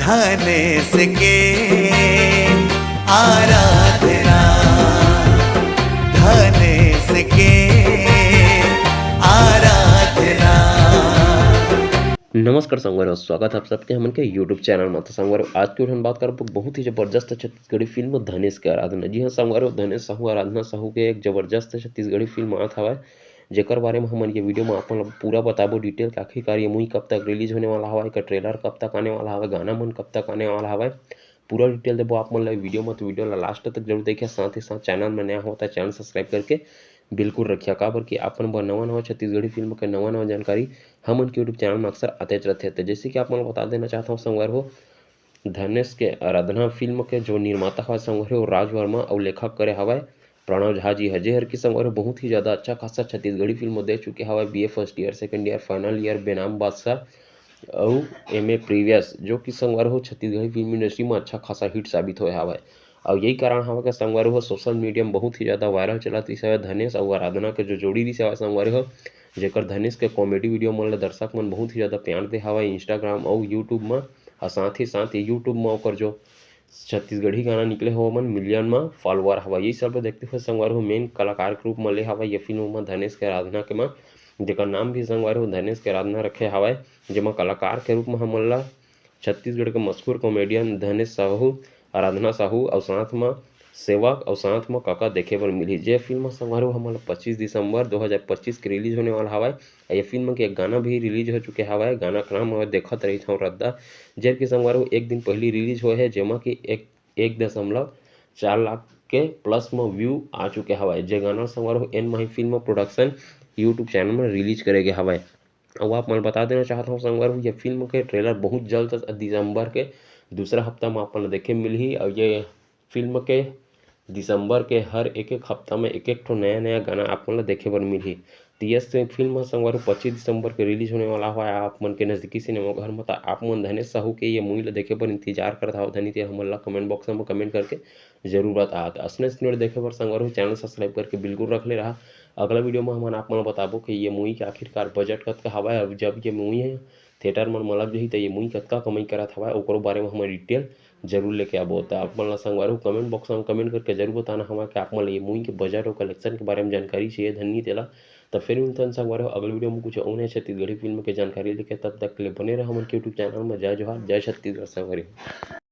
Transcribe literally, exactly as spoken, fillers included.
धनेश के आराधना, धनेश के आराधना। नमस्कार संगवारी हो, स्वागत है आप सबके हमन के YouTube चैनल में। तो संगवारी हो, आज के हम बात करब बहुत ही जबरदस्त छत्तीसगढ़ी फिल्म धनेश के आराधना। जी हाँ संगवारी हो, धनेश साहू आराधना साहू के एक जबरदस्त छत्तीसगढ़ी फिल्म आत हवय, जेकर बारे में हमन ये वीडियो में अपन पूरा बताबो डिटेल कि आखिरकार ये मूवी कब तक रिलीज होने वाला हवय, एकर ट्रेलर कब तक आने वाला हवय, गाना मन कब तक आने वाला हवय, पूरा डिटेल देबो आप मन ला वीडियो में। तो वीडियो ला लास्ट तक जरूर देखिए, साथ ही साथ चैनल में नया हो तो चैनल सब्सक्राइब करके बिल्कुल रखिए, काबर कि अपन बर नवा नवा छत्तीसगढ़ी फिल्म के नवा नवा जानकारी हमन के YouTube चैनल में अक्सर आतेच रहथे। तो जैसे कि आप मन ला बता देना चाहता हूँ संगवारी हो, धनेश के आराधना फिल्म के जो निर्माता हवय संगवारी हो राज वर्मा अउ लेखक करे हवय प्रणव झा जी ह, जेहर की संगवारी हो बहुत ही ज्यादा अच्छा खासा छत्तीसगढ़ी फिल्म दे चुके हवय, BA first year, second year, final year, Benaam Badshah अउ एमए प्रीवियस, जो कि संगवारी हो छत्तीसगढ़ी फिल्म इंडस्ट्री में अच्छा खासा हिट साबित होए हवय। अउ यही कारण हवय कि संगवारी हो सोशल मीडिया में बहुत ही ज्यादा वायरल चलत रिहिस हवय धनेश अउ आराधना के जो जोड़ी रिहिस हवय संगवारी हो, जेकर धनेश के कॉमेडी वीडियो मन ल दर्शक मन बहुत ही ज्यादा प्यार दे हवय Instagram अउ YouTube म। अउ साथ ही साथ YouTube म ओकर जो छत्तीसगढ़ी गाना निकले हवय ओमन मिलियन म फॉलोअर हवय। यही सब ल देखते हुए संगवारी हो मेन कलाकार के रूप म ले हवय ये फिल्म म धनेश के आराधना के म, जेकर नाम भी संगवारी हो धनेश के आराधना रखे हवय, जेमा कलाकार के रूप म हमन ला छत्तीसगढ़ के मशहूर कॉमेडियन धनेश साहू, आराधना साहू अउ साथ म सेवक अउ साथ म कका देखे बर मिलही। जे फिल्म ह संगवारी हो हमन ला पच्चीस दिसंबर दो हज़ार पच्चीस के रिलीज होने वाला हवय। अउ ये फिल्म के एक गाना भी रिलीज हो चुके हवय, गाना के नाम हवय देखत रहिथंव रद्दा, जेन के संगवारी हो एक दिन पहिली रिलीज होए हे, जेमा कि एक, एक दशमलव चार लाख के प्लस म व्यू आ चुके हवय। जे गाना संगवारी हो एन माही फिल्म प्रोडक्शन YouTube चैनल म रिलीज करे गे हवय। अउ आप मन ल बता देना चाहत हंव संगवारी हो, ये फिल्म के ट्रेलर बहुत जल्द दिसंबर के दूसरा हफ्ता म आप मन ल देखे मिलही। अउ ये फिल्म के दिसंबर के हर एक एक हफ्ता में एक एक ठो नया नया गाना आप मन ल देखे बर मिलही। तो ये से फिल्म ह संगवारी हो पच्चीस दिसंबर के रिलीज होने वाला हवय आप मन के नजदीकी सिनेमा घर म। त आप मन धनेश साहू के ये मूवी ल देखे बर इंतजार करत हव धनी, ते हमन ल कमेंट बॉक्स म कमेंट करके जरूर बता। त असने असने देखे बर संगवारी हो चैनल सब्सक्राइब करके बिल्कुल रख ले रहा। अगला वीडियो म हमन आप मन ल बताबो कि ये मूवी के आखिरकार बजट कतका हवय। अब जब ये मूवी ह थिएटर मन म लग जही, त ये मूवी कतका कमाई करत हवय, ओकरो बारे म हमन डिटेल जरूर लेके आबो। त आप मन ला संगवारी हो कमेंट बॉक्स म कमेंट करके जरूर बताना हवय कि आप मन ला ये मूवी के बजट अउ कलेक्शन के बारे म जानकारी चाहिए धनी तेला। त फिर मिलथन संगवारी हो अगले वीडियो म कुछ अउ नया छत्तीसगढ़ी फिल्म के जानकारी लेके। तब तक के लिए बने रहो हमन के YouTube चैनल म। जय जोहार, जय छत्तीसगढ़ संगवारी हो।